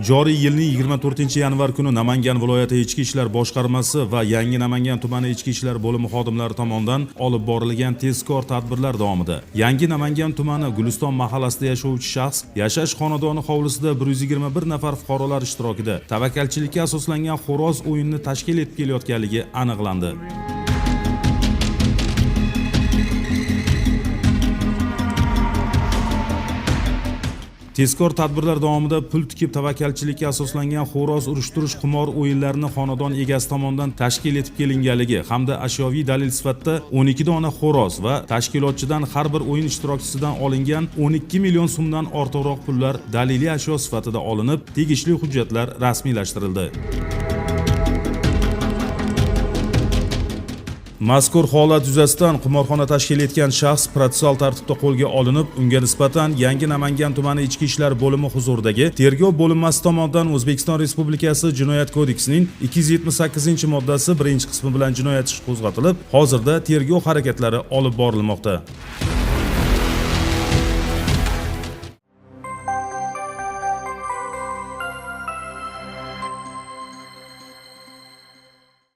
Joriy yilning 24-yanvar kuni Namangan viloyati Ichki ishlar boshqarmasi va Yangi Namangan tumani Ichki ishlar bo'limi xodimlari tomonidan olib borilgan tezkor tadbirlar davomida Yangi Namangan tumani Guliston mahallasida yashovchi shaxs yashash xonadoni hovlisida 121 nafar fuqarolar ishtirokida tavakkalchilikka asoslangan xo'roz o'yinini tashkil etib kelayotganligi aniqlandi. Tezkor tadbirlar davomida pul tikib tavakkalchilikka asoslangan xo'roz urishtirish qimor o'yinlarini xonadon egasi tomonidan tashkil etib kelinganligi hamda ashyoviy dalil sifatida 12 dona xo'roz va tashkilotchidan har bir o'yin ishtirokchisidan olingan 12 million so'mdan ortiqroq pullar daliliy ashyo sifatida olinib, tegishli hujjatlar rasmiylashtirildi. Mazkur holat yuzasidan qimorxona tashkil etgan shaxs protsessual tartibda qo'lga olinib, unga nisbatan Yangi Namangan tumani Ichki ishlar bo'limi huzuridagi tergov bo'linmasi tomonidan O'zbekiston Respublikasi Jinoyat kodeksining 278-moddasi 1-qismi bilan jinoyat ishi qo'zg'atilib, hozirda tergov harakatlari olib borilmoqda.